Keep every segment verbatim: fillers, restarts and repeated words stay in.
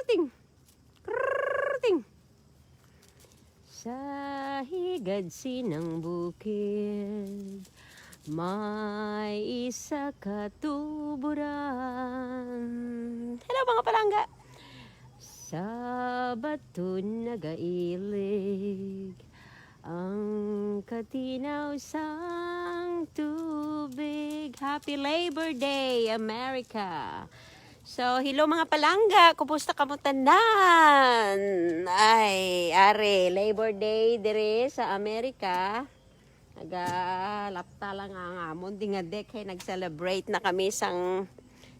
Ting. Krrrr, ting. Sa higad sinang bukid, may isa ka tuburan. Hello, mga palangga. Sa bato nagailig ang katinaw sang tubig. Happy Labor Day, America! So, hello, mga palangga, kumusta kamo tanan? Ay, are, Labor Day dire sa Amerika. Nagalapta lang ang amon di nga deck, hey, nag-celebrate na kami sang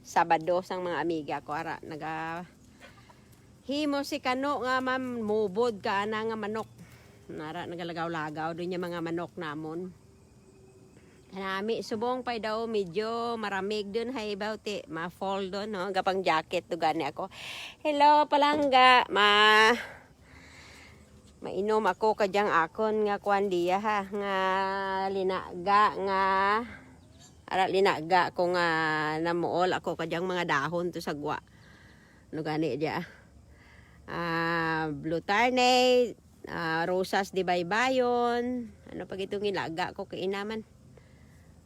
Sabado sang mga amiga ko. Ara, naga himo si Kano nga mamubod ka ana nga manok. Nara, nagalagaw-lagaw dun yung mga manok namon. Kanami, subong pay daw medyo maramig dun, hay baw, ti, ma-fall dun, no? Gapang jacket, do gani ako. Hello, palangga, ma-, mainom ako kadyang akon nga kwan diya, ha, nga linaga, nga, ara, linaga ko nga namuol ako kadyang mga dahon to sa gwa. Ano gani diya? Ah, blue tarnate, ah, rosas di baybayon. Ano pa gitong ilaga ko kay inaman?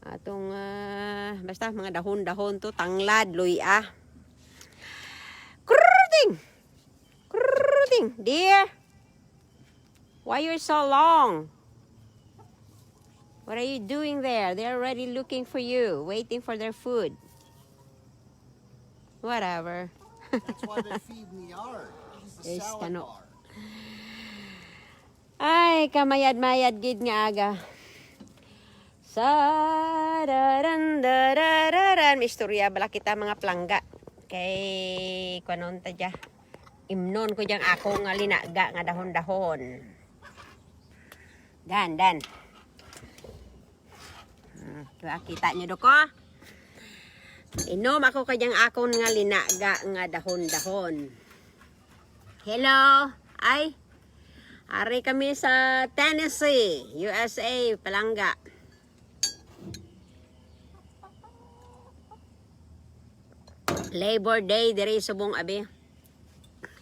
Atong, ah, basta mga dahon-dahon to, tanglad, luya. Krrrting! Krrrting! Dear, why you're so long? What are you doing there? They're already looking for you, waiting for their food. Whatever. That's why they feed me are. This is the Yes, salad Kano. Bar. Ay, kamayad-mayad gid nga aga. Sararan, darararan. May istorya bala kita, mga palangga. Kay, kwanon ta dya. Imnon ko dyang ako nga linaga nga dahon-dahon. Dan, dan. Hmm, diba? Kita nyo do ko? Inom ako kadyang akon nga linaga nga dahon-dahon. Hello. Ay. Ari kami sa Tennessee, U S A, palangga. Labor Day diri subong abi.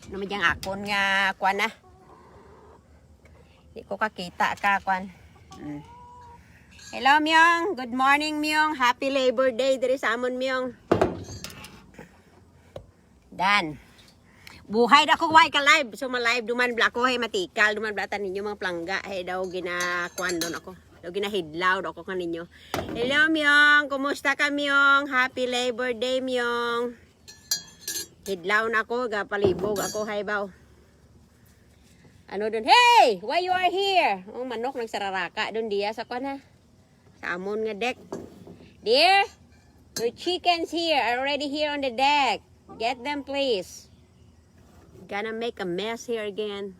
Ano man dyang akon nga kwan na? Di ko kakita ka kwan. Mm. Hello, Myong. Good morning, Myong. Happy Labor Day diri sa amon, Myong. Dan. Buhay na ako, why ka live? So, ma-live duman bla ko, hey, matikal duman bla ta ninyo mga palangga, hey, daw ginakuan doon ako. Daw ginahidlaw daw ako kaninyo. Hello, Myong. Kumusta ka, Myong? Happy Labor Day, Myong. Hidlaw na ako, gapalibog ako, haybaw. Ano dun? Hey! Why you are here? Oh, manok nagsararaka dun diya sa kwan, ha? Sa amon nga deck. Dear, your chickens here are already here on the deck. Get them, please. Gonna make a mess here again.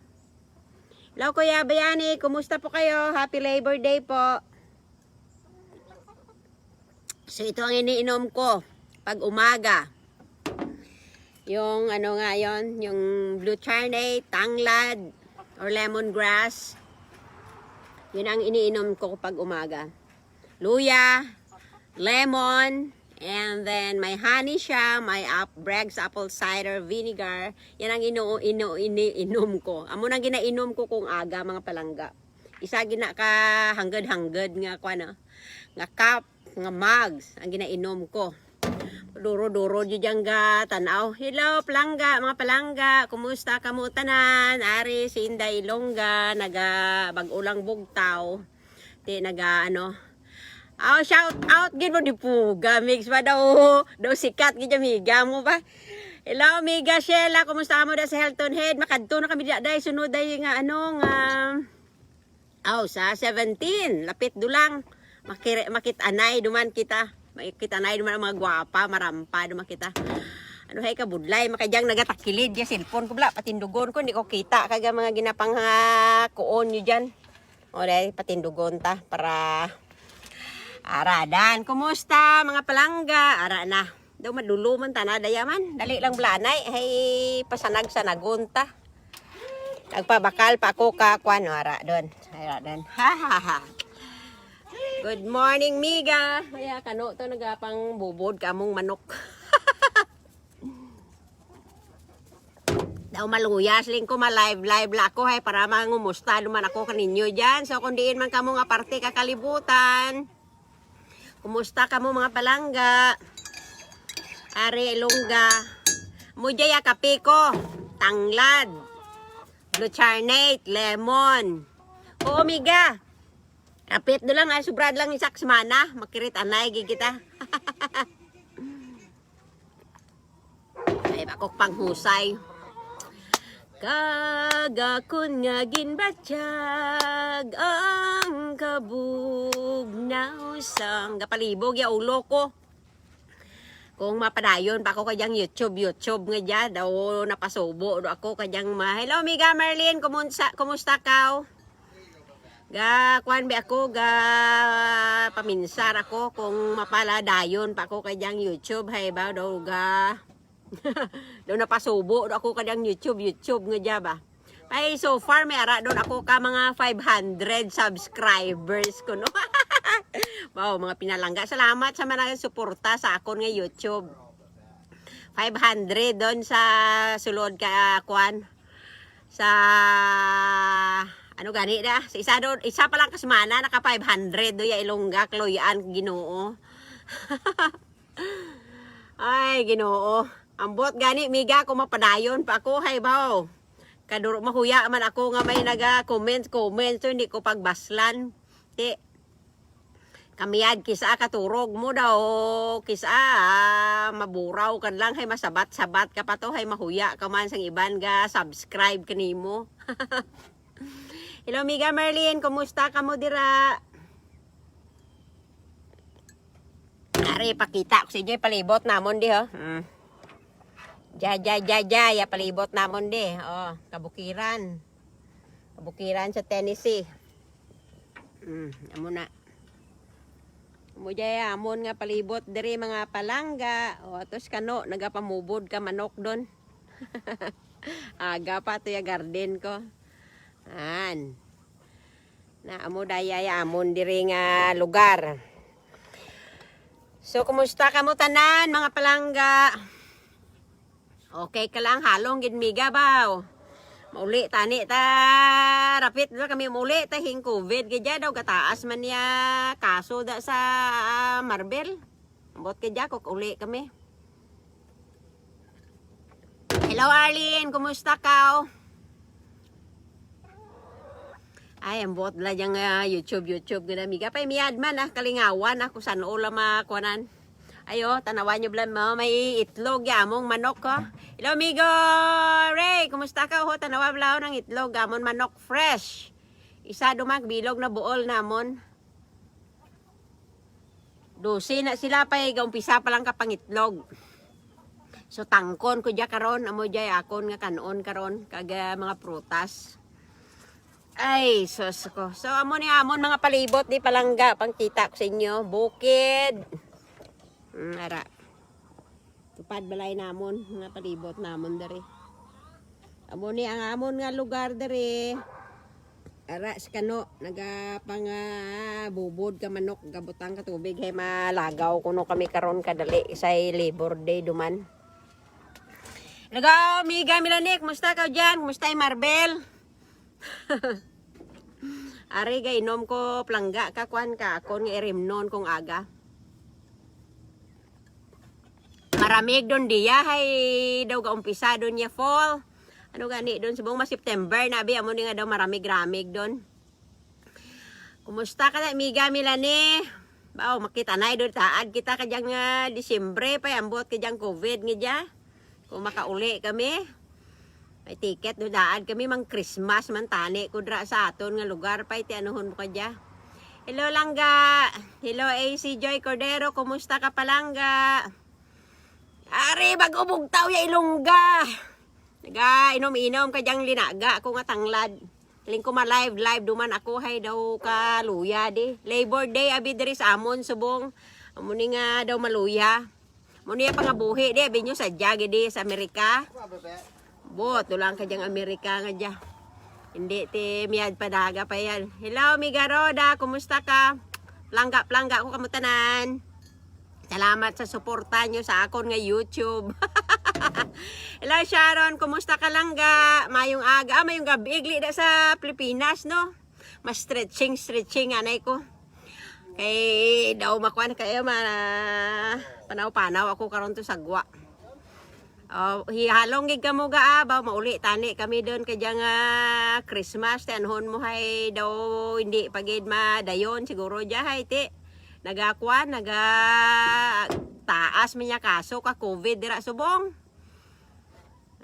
Hello, Kuya Bayani. Kumusta po kayo? Happy Labor Day po. So, ito ang iniinom ko pag umaga. Yung ano nga yon, yung blue charnate, tanglad, or lemongrass. Yun ang iniinom ko pag umaga. Luya, lemon, and then may honey siya, may ap-, Bragg's apple cider vinegar. Yan ang inu-, inu-, iniinom ko. Amo nang ginainom ko kung aga, mga palangga. Isa gina ka hanggad-hanggad nga kwan, ah, nga cup, nga mugs ang ginainom ko. Duro-duro jud yang ga tanaw. Hello, palangga, mga palangga. Kumusta kamo tanan? Ari si Inday Ilongga, naga bag-o lang bugtaw. Di naga, ano. Oh, shout out gid mo di puga, mix ba daw? Daw sikat gid, amiga mo ba? Hello, amiga Sheila, kumusta mo da sa Hilton Head? Makadto na kami da, day, sunod day nga, ano, nga, aw, sa seventeen, lapit dulang. Makir-, makit-anay duman kita. Makit-anay duman ang mga gwapa, marampa duman kita. Ano hay kabudlay, makadyang nagatakilid ya cellphone ko bla, patindugon ko, hindi ko kita kag mga ginapang, ah, kuon nyo dyan. O, dai, patindugon ta para aradan. Kumusta, mga palangga? Ara na. Daw madulo man ta na, daya man. Dali lang blanay. Hay, pasanag-sanagon ta. Nagpabakal pa ako ka, kwan, no, ara, don. Ara, don. Ha, ha, ha. Good morning, miga. Kaya kano to nagapang bubod kamong manok. So, maluya, siling ko, ma-live, live la ako, hay, para mangumusta naman ako kaninyo dyan. So, kung diin man kamo nga parte ka kalibutan, kumusta kamo, mga palangga? Ari, Ilongga. Mo dyan, ya, kape ko. Tanglad. Glucarnate, lemon. Oo, miga. Kapit do lang, ay, sobra lang isa ka semana. Makirit anay, gid kita. Ay, ako panghusay. Kag akon nga ginbatyag ang kabugnaw sang gapalibog ya ulo ko. Kung mapadayon pa ako kadyang YouTube, YouTube nga dyan, daw napasubo do ako kadyang ma-, Hello, Miga Marlene, kumunsa, kumusta ka? Ga, kuan bi ako, ga paminsar ako kung mapaladayon pa ako kadyang YouTube, hay ba, daw ga, daw napasubo do ako kadyang YouTube, YouTube nga dyan ba. Ay, so far, may ara doon ako ka mga five hundred subscribers ko, no? Wow, mga pinalangga. Salamat sa mga suporta sa akon nga YouTube. Five hundred doon sa sulod ka, kuan. Sa, ano gani na? Sa isa doon, isa pa lang ka semana, naka five hundred doon ya Ilongga, kaluy-an, Ginoo. Ay, Ginoo. Ambot gani, miga, kung mapadayon pa ako, hay baw. Kaduro mahuya man ako nga may naga-comment, comment, so hindi ko pagbaslan. Ti, kamiyad, kisa katurog mo daw, kisa, ah, maburaw ka lang, hay masabat-sabat ka pa to, hay mahuya ka man sang iban ga subscribe kanimo. Hello, Miga Marlene, kumusta ka mo dira? Ari, pakita ko sa inyo, palibot namon di, ho. Hmm. Ja, ja, ja, ja, ya palibot namon di. Oh, kabukiran. Kabukiran sa Tennessee. Hmm, amo na. Amo jay amon nga palibot diri, mga palangga. O, atos kano, nagapamubod ka manok doon. Aga pa to ya garden ko. An. Na amo dayay amon diri nga lugar. So, kumusta kamo tanan, mga palangga? Okay ka lang, halong gid miga baw. Mauli tani ta, rapit na kami mauli ta hing covid gid ya daw, gataas man niya kaso da sa, ah, Marbel. Ambot ka dya, kuk uli kami. Hello, Arlene. Kumusta ka? Ay, ambot la dyang, ah, YouTube, YouTube nga na, miga. Pay miyad man, ah, kalingawan, ah, kung san-o la makuanan. Ayo, tanawan nyo bala mo, may itlog ya among manok, ko. Hello, amigo Ray. Kumusta ka? Ho, tanawa bala ho ng itlog, amon manok fresh. Isa duman, bilog na buol namon. Dose na sila, pay gaumpisa pa lang ka pangitlog. So, tangkon ko dya karon, amo dya akon nga kanon karon, kag, ah, mga prutas. Ay, sus ko. So, amo ni amon mga palibot, di palangga, pangkita ko sa inyo. Bukid. Mm, ara. Tupad balay namon, nga palibot namon diri. Amo ni ang amon nga lugar diri. Ara, si kano, nagapangabubod ka manok, gabutang ka tubig, hay malagaw kuno kami karon kadali, say Labor Day duman. Hello, amiga Melanie, kumusta ka dyan? Kumusta yung Marbel? Ari, gainom ko, plangga ka, kwan ka, akon nga irimnon kong aga. Maramig don diya, hay daw gaumpisa don niya fall. Ano gani don, subong ma September na, bi, amo ni nga daw maramig-ramig don. Kumusta ka na, amiga Melanie? Baw, makita na, idol, taad kita ka dyan nga Disyembre, pay ambot ka dyan covid nga dya. Kung makauli kami, may ticket, do daad kami, mang Christmas man tani ko dra sa aton nga lugar, pay ti anuhon mo ka dya. Hello, Langga. Hello, A C Joy Cordero. Kumusta ka, Palangga? Ari, bag-o bugtaw ya Ilongga. Naga inom-inom ka dyang linaga ako nga tanglad. Ling ko ma-live, live duman ako, hay daw ka luya di. Labor Day, abi diri sa amon, subong. Amo ni nga daw maluya. Amo niya pangabuhi di, abi nyo sa dyagi di sa Amerika. Bot, dulang ka dyang Amerika nga dya. Hindi, ti, miyad padaga pa yan. Hello, Miga Roda, kumusta ka? Plangga-plangga ko kamo tanan. Salamat sa suporta nyo sa akon nga YouTube. Hello, Sharon. Kumusta ka lang ga? Mayong aga. Ah, mayong gabi. Igli da sa Pilipinas, no? Mas stretching, stretching, anay ko. Kay daw makuan kayo, ma-, panaw-panaw ako karon to sa gwa. Oh, hihalong gid kamo ga, ah, ba, mauli tani kami doon kay dyan nga Christmas, ti anhon mo hay daw hindi pa gid madayon siguro dya hay ti nagakuan, naga taas man niya kaso ka covid dira subong.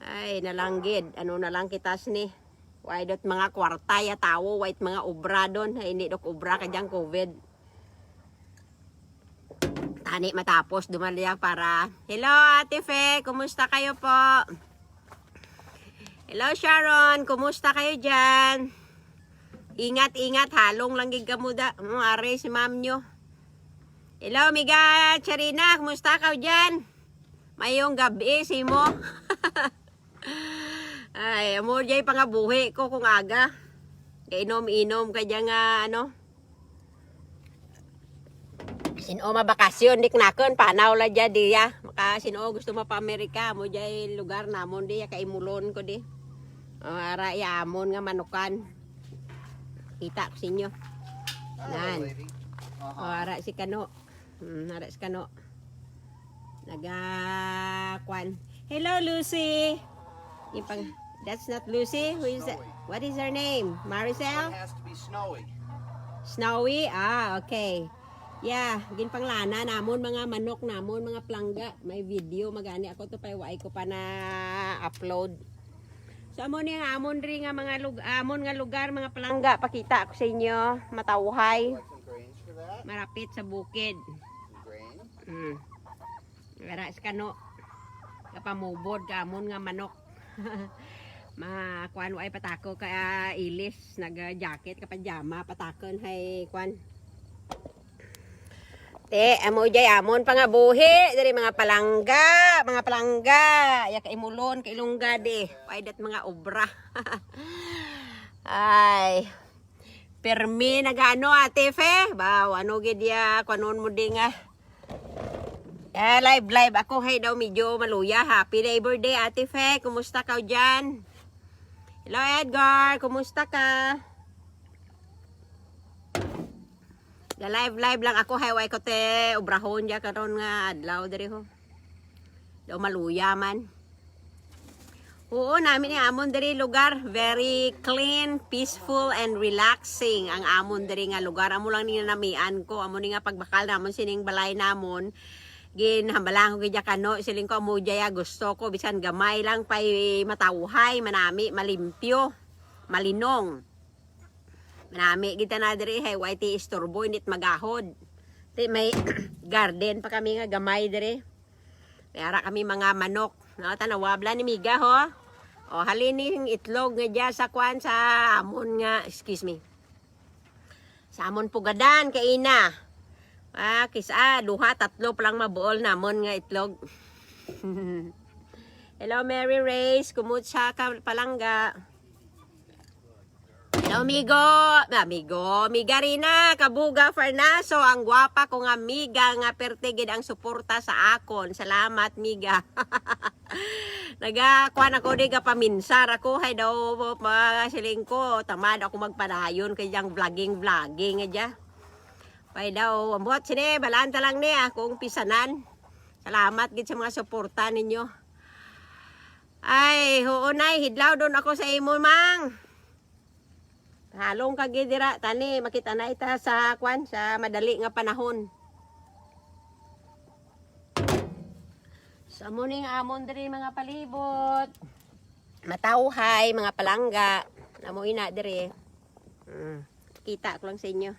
Ay, nalanggid, ano na lang kitas ni. Way dot mga kwarta ya tawo, way mga obra doon, hay hindi dok obra kay dyan covid. Tani matapos dumalya para. Hello, Ate Fe, kumusta kayo po? Hello, Sharon, kumusta kayo dyan? Ingat, ingat, halong lang gid kamo da. Mo are si ma'am nyo. Hello, Miga Charina, kumusta ka dyan? Mayong gabi, simo. Ay, amo jay pangabuhi ko kung aga. Kainom-inom ka dyan nga, ano. Sino mabakasyon, di knakon, panaw la dya diya. Maka sino gusto mapa-Amerika, mo jay lugar namon diya, kaimulon ko di. O, ara ya amon nga manukan. Kita ko sinyo. Nan. O, ara si Kano. Hmm, ara si Kano. Naga, kwan. Hello, Lucy. Ipang, that's not Lucy. Who is that? What is her name? Maricel? It has to be Snowy. Snowy? Ah, okay. Yeah, ginpanglana namon mga manok namon, mga palangga. May video magani ako to, pay waay ko pa na upload. So amo ni ang amon diri nga mga lug-, amon nga lugar, mga palangga, pakita ako sa inyo, matawhay. Marapit sa bukid. Mm. Ara si Kano. Kapamubod ka amon nga manok. Ma, kwan, waay patako ka, ah, ilis, nag-jacket ka pajama, patakon hay kwan. Te, amo jay amon pangabuhi diri, mga palangga, mga palangga. Ya kaimulon, kailungga di. Way dat mga obra. Ay. Permi nagano, Ate Fe? Baw, ano gid ya, kwanon mo di nga. Ah, live, live. Ako hay daw medyo maluya. Happy Labor Day, Ate Fe. Kumusta ka dyan? Hello, Edgar. Kumusta ka? Ga-live, live lang ako. Hay, way ko te obrahon dya karon nga adlaw diri ho. Daw maluya man. Oo, nami ni amon diri lugar. Very clean, peaceful, and relaxing ang amon diri nga lugar. Amo lang ni namian ko. Amo ni nga pagbakal namon sining balay namon. Ginhambalan ko gid ya Kano, siling ko, "Amo jaya gusto ko, bisan gamay lang pay matawhay, manami, malimpyo, malinong." Manami gid ta na diri, hay, way ti istorbo, init magahod. Ti may garden pa kami nga gamay diri. May ara kami mga manok. No, tanawabla ni Miga, ho. O, halin ning itlog nga dya sa kwan, sa amon nga, excuse me. Sa amon pugadan, kaina. Ah, kis-, ah, duha, tatlo pa lang mabuol namon nga itlog. Hello, Mary Reyes. Kumusta ka, palangga? Hello, amigo. Amigo, Migarina, Kabuga, Farnaso. Ang gwapa ko nga amiga nga perte gid ang suporta sa akon. Salamat, miga. Naga, kuan ako di, gapaminsar ako. Hay daw, pa, siling ko, tamad ako magpadayon kay diyang vlogging, vlogging nga dya. Pay daw, ambot sini, balaan ta lang ni akong pisanan. Salamat gid sa mga suporta ninyo. Ay, huonay, hidlaw doon ako sa imo, mang. Halong ka gid dira, tani, makita na ita sa, kwan, sa madali nga panahon. So, amo ning amon diri, mga palibot. Matawhay, mga palangga. Amo ina diri. Mm. Kita ko lang sa inyo.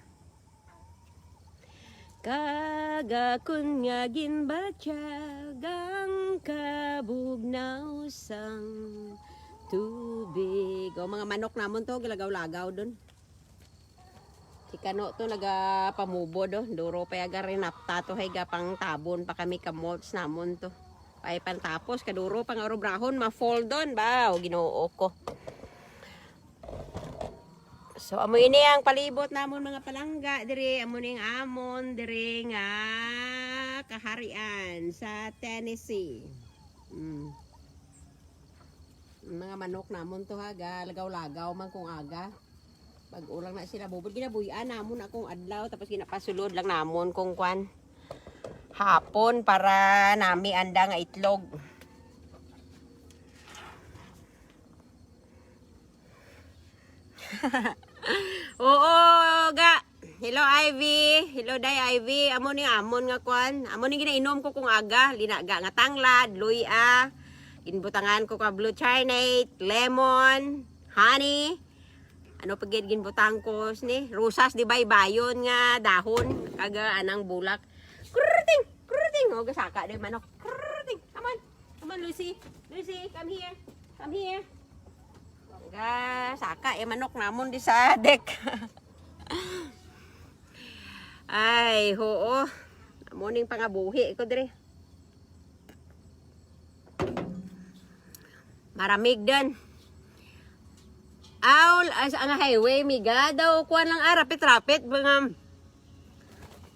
Kag akon nga ginbatyag ang kabugnaw sang tubig. O, mga manok namon to, gilagaw-lagaw dun. Si Kano to nagapamubod, oh. Duro pa yaga rinapta to, hay gapang tabon pa kami ka mulch namon to. Pay pantapos, kaduro pa nga urobrahon, ma-fall doon ba? O, Ginoo ko. So, amo ini ang palibot namon, mga palangga, diri. Amo ning amon, diri nga kaharian sa Tennessee. Mm. Mga manok namon to ha, ga lagaw-lagaw man kung aga. Bag-o lang na sila bubod. Ginabuy-an namon akong adlaw, tapos ginapasulod lang namon kung kwan. Hapon para nami anda nga itlog. Oo, ga. Hello, Ivy. Hello, Day Ivy. Amo ni amon nga kwan. Amo ni ginainom ko kung aga. Linaga nga tanglad, luya. Ginbutangan ko ka blue carnate, lemon, honey. Ano pa gid ginbutang ko ni? Rosas, di ba, ibayon nga dahon. Kaga anang bulak. Kurting, kurting. O, gasaka di manok. Kurting. Come on. Come on, Lucy. Lucy, come here. Come here. Ga, saka, eh, manok namon di sa deck. Ay, oo. Amo ning pangabuhi ko dire. Maramig dan. Aw, as ang highway, miga daw, kuwan lang, ah, rapit-rapit, mga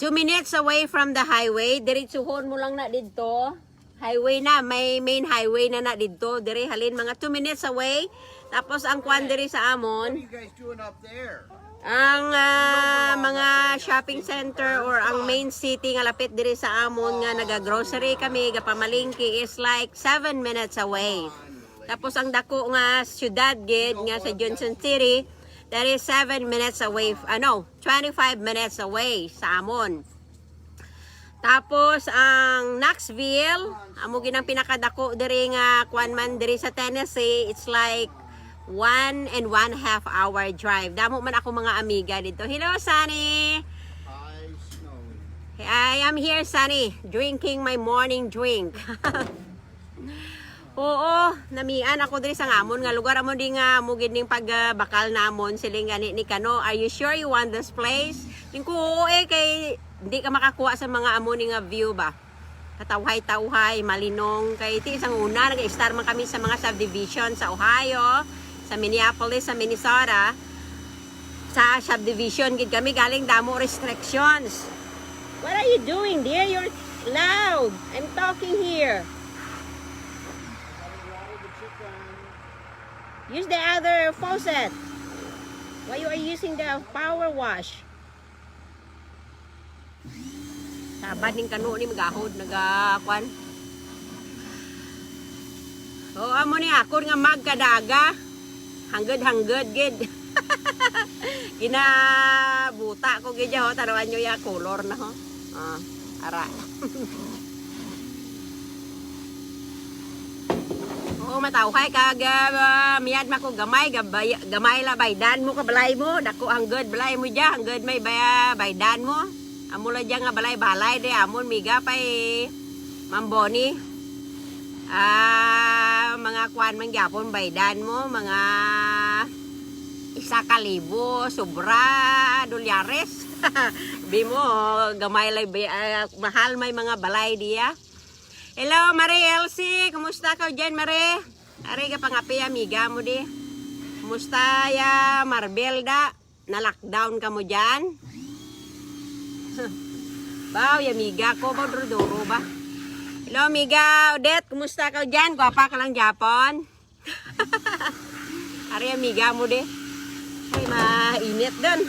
two minutes away from the highway. Diretsuhon mo lang na didto. Highway na, may main highway na na didto. Diri halin mga two minutes away. Tapos ang kwan diri sa amon, You guys doing up there? Ang ah, mga shopping center or ang main city nga lapit diri sa amon nga naga-grocery kami, gapamalingki is like seven minutes away. Tapos ang dako nga syudad gid nga sa Johnson City, that is seven minutes away, ano, twenty-five minutes away sa amon. Tapos ang Knoxville, amo gid ang pinakadako diri nga kwan man diri sa Tennessee, it's like one and one half hour drive. Damo man ako mga amiga dito. Hello, Sunny! Hi, Snowy. I am here, Sunny, drinking my morning drink. Oo, namian ako diri sa ngamon nga lugar. Amo di nga mo gid ning pagbakal namon, siling gani ni Kano, "Are you sure you want this place?" Ning ko, "Oo eh, kay di ka makakuha sa mga amo ni nga view ba." Katawhay-tawhay, malinong. Kay ti sang una, nag-start man kami sa mga subdivision sa Ohio, sa Minneapolis, sa Minnesota. Sa subdivision gid kami, galing damo restrictions. What are you doing, dear? You're loud. I'm talking here. Use the other faucet. Why you are using the power wash? Sabad ning Kano ni magahod, naga, kwan. O, amo ni akon nga magkadaga. Hanggod-hanggod gid. Ginabuta ko gid ya, ho. Tanawan nyo ya, color na, ho. Ah, ara. Oo, matawhay kag, ah, miyad man ko gamay, gabay-, gamay la baydan mo ka balay mo, dako hanggod balay mo dya, hanggod may baya-, baydan mo. Amo la dya nga balay-balay di amon, miga pay Ma'am Bonnie. Ah, mga kwan man gyapon baydan mo, mga isa ka libo, sobra, dolyares. Bi mo, gamay la bi-, ah, mahal may mga balay diya. Hello, Mare Elsie. Kumusta ka dyan, Mare? Ari ka pangapi, amiga mo di. Kumusta ya, Marbel da? Na-lockdown ka mo dyan? Baw, ya amiga ko, baw, duro-duro ba? Hello, amiga Odette. Kumusta ka dyan? Gwapa ka lang, Japon? Ari, amiga mo di. Ay, mainit dun.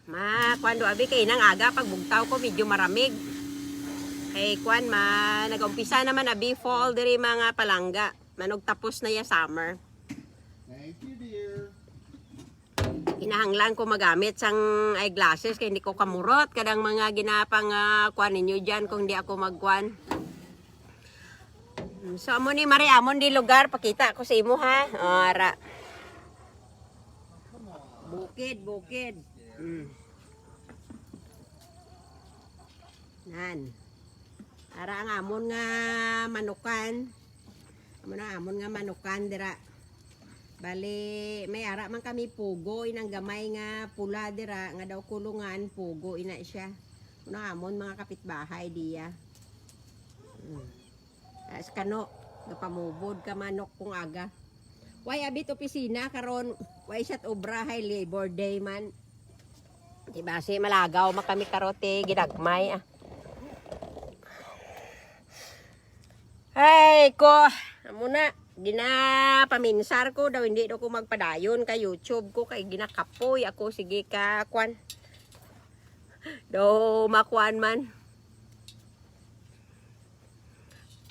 Ma, kwan do, abi, kay nang aga, pagbugtaw ko, medyo maramig. Kay, kwan, ma, nag-umpisa naman, abi, fall diri mga palangga. Manog tapos na ya summer. Thank you, dear. Kinahanglan ko magamit sang eyeglasses kay hindi ko kamurot. Kadang mga ginapang, ah, kwan ninyo dyan kung di ako magkwan. So, amo ni Mare, amon di lugar. Pakita ko sa imo, ha? O, ara. Bukid, bukid. Mm. Nan. Ara ang amon nga manukan. Amo na amon nga manukan dira. Bali, may ara man kami pugo, inang gamay nga pula dira, nga daw kulungan, pugo ina siya. Amo na amon mga kapitbahay diya. Mm. As kano, gapamubod ka manok kung aga. Way abit opisina karon, way siya obrahay, Labor Day man. Di ba si malagaw man kami karote, ginagmay, ah. Ay, ko, amo na, ginapaminsar ko daw, hindi daw ko magpadayon ka YouTube ko, kay ginakapoy ako, sige ka, kwan. Daw, makwan man.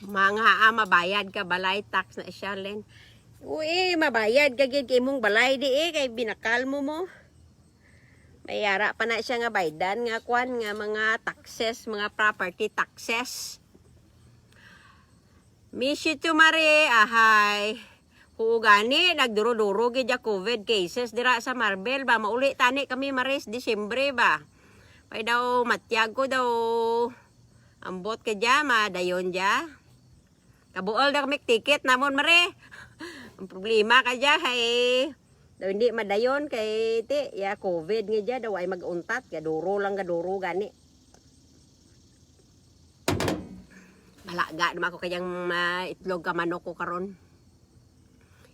Mga, ah, mabayad ka, balay tax na siya, Len. Uy, mabayad ka, gid, kay imong balay di, eh, kay binakal mo mo. May ara pa na siya nga baydan nga kwan, nga mga taxes, mga property taxes. Miss you too, Mare. Ahay. Huo gani, nagduro-duro gid ya COVID cases dira sa Marbel ba. Mauli tani kami, Maris, Disyembre ba. Pay daw, matyag ko daw. Ambot ka dya, madayon dya. Kabuol na kami ticket namon, Mare. Ang problema ka dya, hay, daw hindi madayon kay ti, ya COVID nga dya, daw ay mag-untat, gaduro lang, gaduro gani. Malaga naman ako kayang maitlog ka manok ko karon.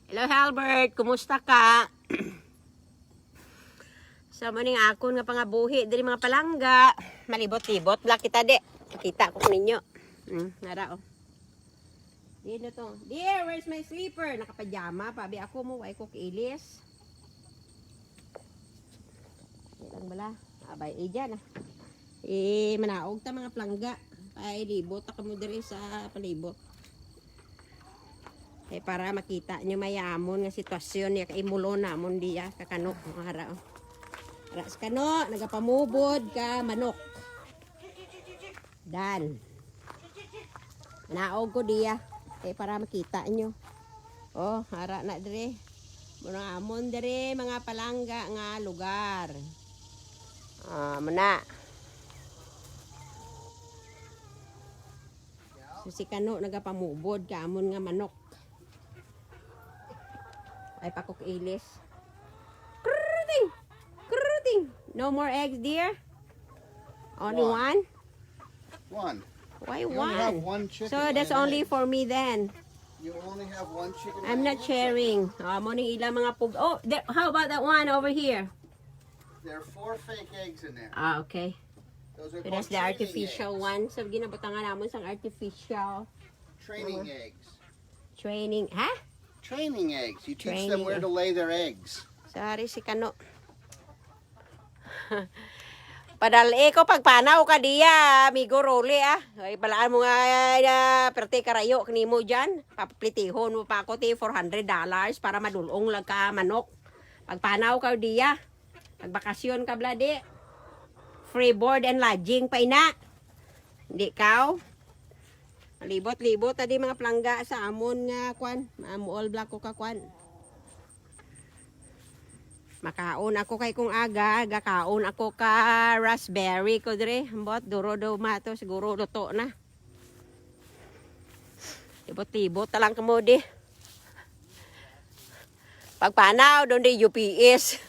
Hello, Halbert. Kumusta ka? Sa mo ning akon nga pangabuhi diri, mga palangga. Malibot-libot la kita di. Kita ko ninyo. Hmm, nara, oh. Dino to. Dear, where's my sleeper? Nakapajama pa. Abi ako mo, way ko kiilis. Di lang bala. Abay, eh, dyan, ah. Eh, manaog ta, mga palangga. Ay, libot ako mo diri sa palibot. Eh, para makita nyo mayamon nga sitwasyon niya, kay mulon namon diya, kakano, mga hara, oh. Hara sa kano, nagapamubod ka manok. Dan. Naog ko diya. Eh, para makita nyo. Oh, hara na dire. Muna amon dire, mga palangga nga lugar. Ah, muna. So, si Kano nagapamubod ka amon nga manok. Ay, pakok ilis. Kruting! Kruting! No more eggs, dear? Only One. one? One. Why You only have one? one chicken So, that's laying only eggs. for me then. You only have one chicken I'm laying not eggs? sharing. Ah, mo ning ilang mga pug... Oh, there, how about that one over here? There are four fake eggs in there. Ah, okay. Those are Pero called the training artificial eggs. one. So, ginabutangan namon sang artificial. Training Ano? eggs. Training, ha? Training eggs. You teach Training them where egg. to lay their eggs. Sorry, si Kano. Padal-i ko pagpanaw ka diya, amigo Rolly, ah. Ay, balaan mo nga, ah, perte karayo kanimo dyan. Paplitihon mo pa ako ti four hundred dollars para madulong lang ka manok. Pagpanaw ka diya. Magbakasyon ka, bladi. Free board and lodging pa ina. Hindi kaw. Malibot-libot, tadi mga palangga sa amon nga, kwan. Mamuol bla ko ka, kwan. Makaon ako kay kung aga, gakaon ako ka raspberry ko dire. Ambot, duro daw mato, siguro luto na. Libot-libot ta lang kamo di. Pagpanaw, doon di U P S.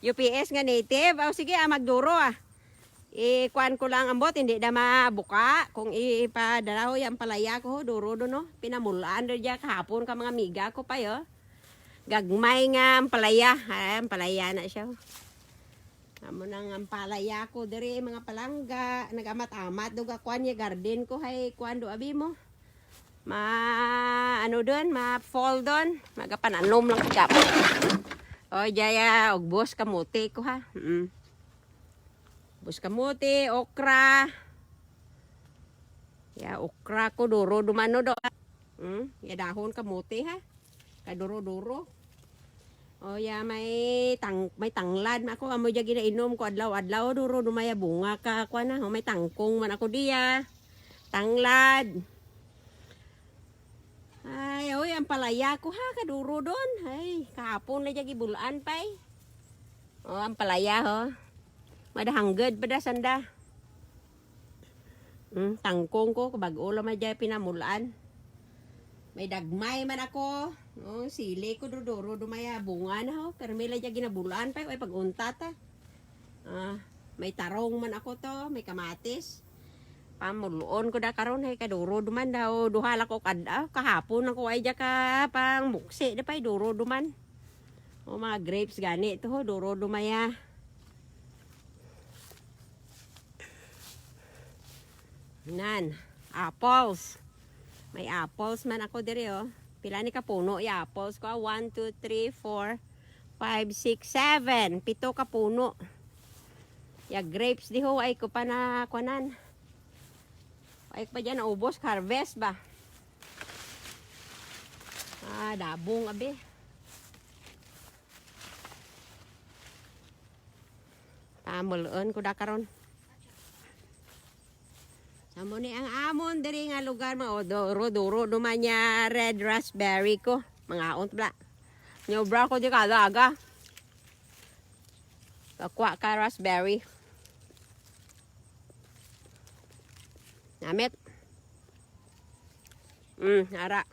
U P S nga native. O sige, ah, magduro, ah. I-kuan ko lang ambot, hindi na mabuka. Kung ipadala ho, yung palaya ko, ho, duro doon, no? Pinamulaan doon dyan kahapon ka mga amiga ko pa, yo. Gagmay nga ang palaya. Ay, ang palaya na siya, ho. Amo nang ang palaya ko diri, mga palangga. Nag-amat-amat, do ga kuan niya, garden ko, hay, kuan do, abi mo. Ma, ano doon, ma fall doon. Magapananom lang kita. O, jaya, og boss kamote ko, ha. Mm. Boss kamote, okra. Ya, okra ko, duro, dumano do. Mm, ya, dahon kamote, ha. Kaduro-duro. O, ya, may tang-, may tanglad na ako. Amo dya ginainom ko adlaw-adlaw. Duro, dumaya bunga ka, kwa na. O, may tangkong man ako diya. Tanglad. Ay, oy, ang palaya ko ha, kaduro doon. Ay, kahapon na dyan gibulaan pa eh. O, ang palaya ho. Madahanggad pa da sanda. Hmm, tangkong ko, kabag-o lang man dyan pinamulaan. May dagmay man ako. O, sili ko, duro-duro, dumaya, bunga na ho. Pero may lang dyan ginabulaan pa eh, ay pag-untat ah. Ah, may tarong man ako to, may kamatis. Pamulon ko da karon, hay kaduro duman daw, duha lang ko kad-, ah, kahapon ako ay dya ka pang muksi, da pa'y duro duman. O, mga grapes gani to, ho, duro dumaya. Nan, apples. May apples man ako diri, oh. Pila ni ka puno ya apples ko? Ah, one, two, three, four, five, six, seven. Pito ka puno. Ya grapes diho, ay ko pa na kuanan. Ay ko pa dyan naubos, harvest ba? Ah, dabong, abi. Pamulon ko da karon. Amo ni ang amon diri nga lugar, mga, o, duro-duro duman niya red raspberry ko. Mga on bla. Nyobra ko di kada aga. Kakwa ka raspberry. Namit. Mm, ara.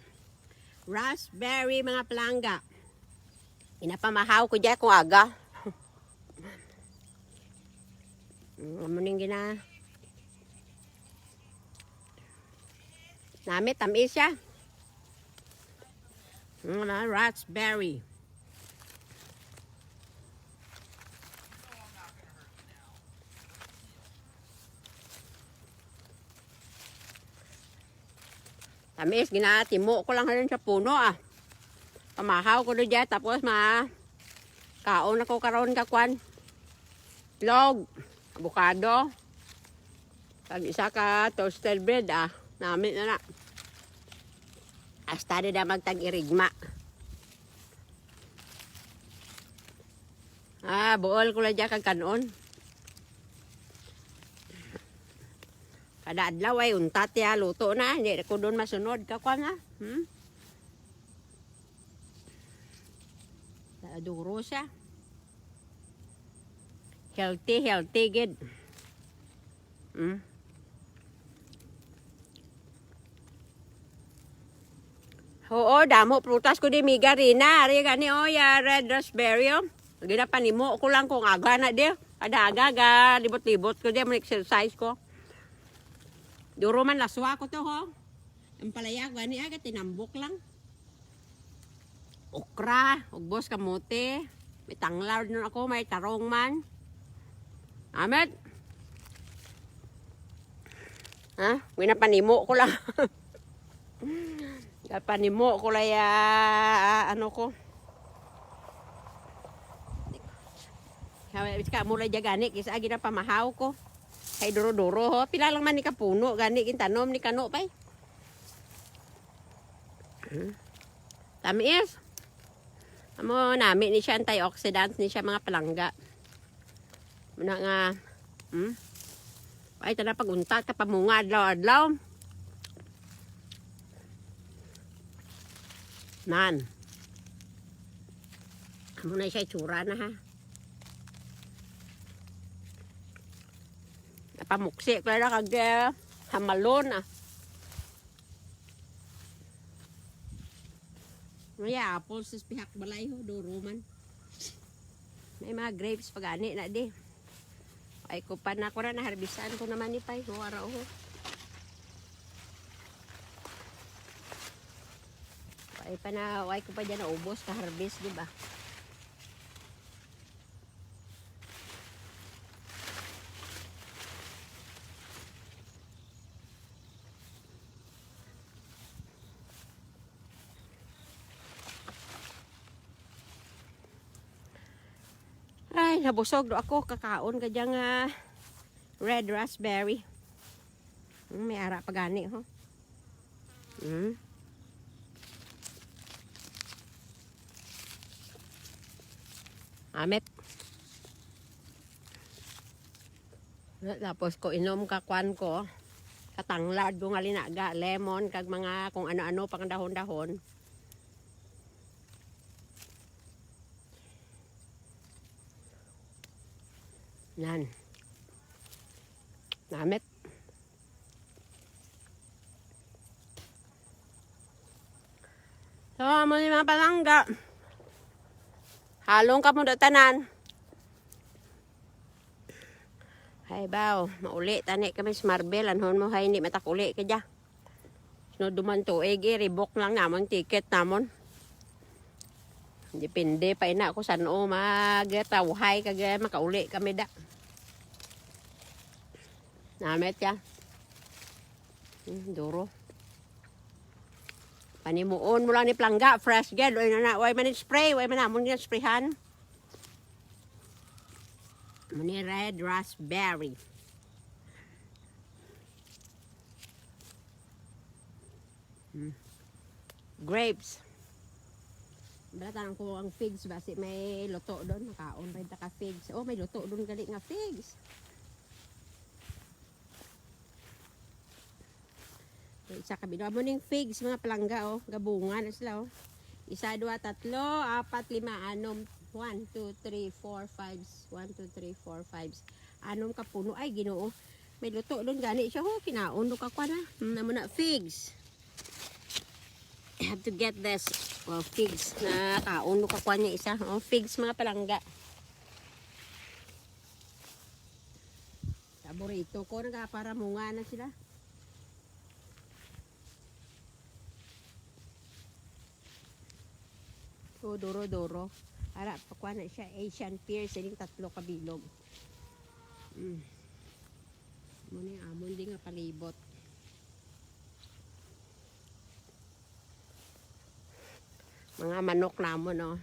Raspberry, mga palangga. Ginapamahaw ko dyan kung aga. Mm, amo ning gina-, namit, tamis siya. Mm, mga raspberry. Tamis, ginatimo ko lang rin sa puno, ah. Pamahaw ko na dyan, tapos ma-, kaon ako karon ka kwan. Itlog, avocado, kag isa ka toasted bread, ah. Nami na na. Hasta di na magtag-irigma. Ah, buol ko lang dyan kag kanon. Kada adlaw ay untat ya, luto na. Hindi ko doon masunod. Kakwa na. Hmm? Ah, duro siya. Healthy, healthy, gid. Hmm? Oo, damo prutas ko di, miga, Rina. Ari gani, oh, ya red raspberry, oh. Ginapanimo ko lang kung aga na di. Kada aga, ga, libot-libot ko di, mag-exercise ko. Duro man laswa ko to, ho. Ang palaya ko, gani, aga, tinambok lang. Okra, ugbos, kamote. May tanglad nun ako, may tarong man. Amet. Ha? Ginapanimo ko lang. Ginapanimo ko lang, ah, ano ko. Kaya, ka mula dyan gani, kisa ginapamahaw ko. Kay duro-duro, ho. Pila lang man ni kapuno, gani, gintanom ni kano, pay. Hmm. Tamis. Amo, nami ni siya, antioxidant ni siya, mga palangga. Muna nga, hmm? Ay, tana pag-untat ka pa mo nga adlaw-adlaw. Nan. Amo na siya itsura na, ha. Napamuksi ko na kag, eh, hamalon, ah. May apples sa pihak balay, ho, duro man. May mga grapes pagani na di. Ay ko pa na, ko na naharbisan ko naman ni pay, ho, ara, ho. Ay pa na, ay ko pa dyan naubos, ka-harvest, di ba? Ay, nabusog do ako. Kakaon ka dyan nga red raspberry. Mm, may ara pa gani, ho. Mm. Amit. Tapos ko inom ka kwan ko. Katanglad ko nga linaga, lemon, kag mga kung ano-ano pang dahon-dahon. Yan. Namit. So, amo ni mga palangga. Halong ka mo da tanan. Hay baw, mauli tani kami sa Marbel. Anhon mo hay, hindi matakuli ka dya. No, duman tuig, eh, ribok lang namon ticket namon. Depende pa ina ako san-o magtawhay kag makauli kami da. Namit ya. Hmm, duro. Panimuon mo lang ni palangga, fresh gid. Way na, na, way man ni spray, way man namon nga sprayhan. Mani red raspberry. Mm. Grapes. Balatan ko ang figs, basi may luto doon. Makaon pa yung taka figs. Oh, may luto doon gali nga figs. May isa ka bilo. Amo ning figs, mga palangga, oh. Gabunga na sila, oh. Isa, dua, tatlo, apat, lima, anom. One, two, three, four, five. One, two, three, four, five. Anom ka puno. Ay, Ginoo. May luto doon gani siya. Oh, kinaon do ka kwa na. Hmm, amo na, figs. I have to get this. Oh, figs. Nakaon do ka kwa niya isa. Oh, figs, mga palangga. Paborito ko, nagaparamunga na sila. So, duro-duro. Ara, pakwa na siya, Asian pear, sining tatlo ka bilog. Mm. Muna yung amon din nga palibot. Mga manok namon, no?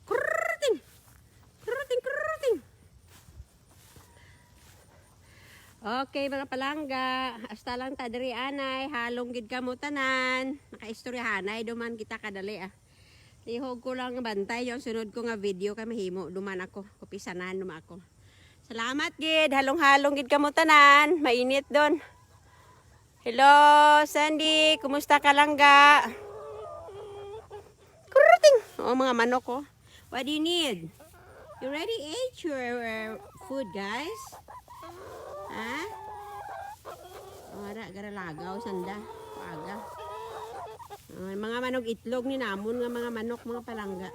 Kurting! Kurting, kurting! Okay, mga palangga, hasta lang ta diri anay, halong gid kamo tanan. Nakaistoryahanay duman kita kadali, ah. Lihog ko lang bantay yung sunod ko nga video kay mahimo duman ako, kupisanan duman ako. Salamat gid, halong-halong gid kamo tanan. Mainit doon. Hello, Sandy, kumusta ka, langga? Kurting! Oh, mga manok, oh. What do you need? You already ate your uh, food, guys? Ha? Oh, ara, gara lagaw, sanda. Aga. Oh, mga manok itlog ni namon nga mga manok, mga palangga.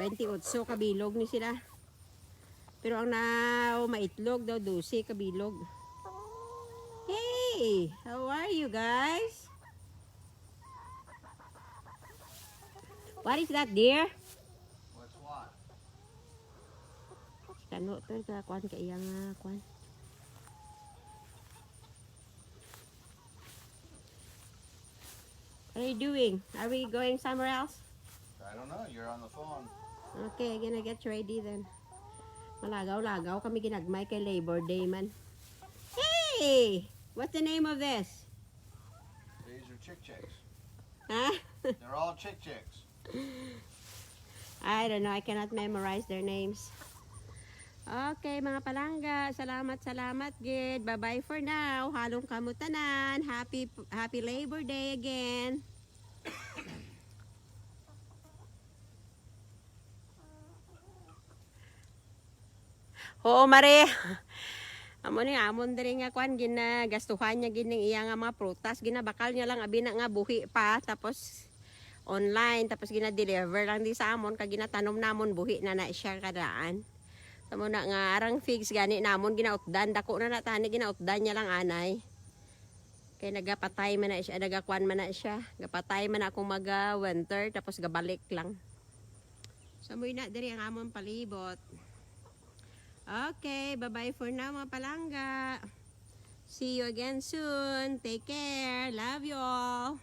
Twenty-eight ka bilog ni sila. Pero ang na maitlog daw, dose ka bilog. Hey, how are you guys? What is that, dear? What's what? Kano to, ka kwan, ka iyang, ah, kwan. What are you doing? Are we going somewhere else? I don't know. You're on the phone. Okay, gonna get ready then. Malagaw-lagaw kami ginagmay kay Labor Day man. Hey! What's the name of this? These are chick chicks. Huh? They're all chick chicks. I don't know. I cannot memorize their names. Okay, mga palangga. Salamat, salamat gid. Bye-bye for now. Halong kamo tanan. Happy, happy Labor Day again. Oo, mare. Amo ni amon diri nga kwan, ginagastuhan niya gid ning iya nga mga prutas, ginabakal niya lang abi na nga buhi pa, tapos online, tapos gina-deliver lang di sa amon, kag ginatanom namon buhi na na siya kadaan. Sa mo na nga arang figs gani namon ginautdan, dako na na tani, ginautdan niya lang anay. Kay nagapatay man na siya, nagakwan man na siya. Gapatay man na akong mag-winter, tapos gabalik lang. Sa mo na diri ang amon palibot. Okay, bye-bye for now, mga palangga. See you again soon. Take care. Love you all.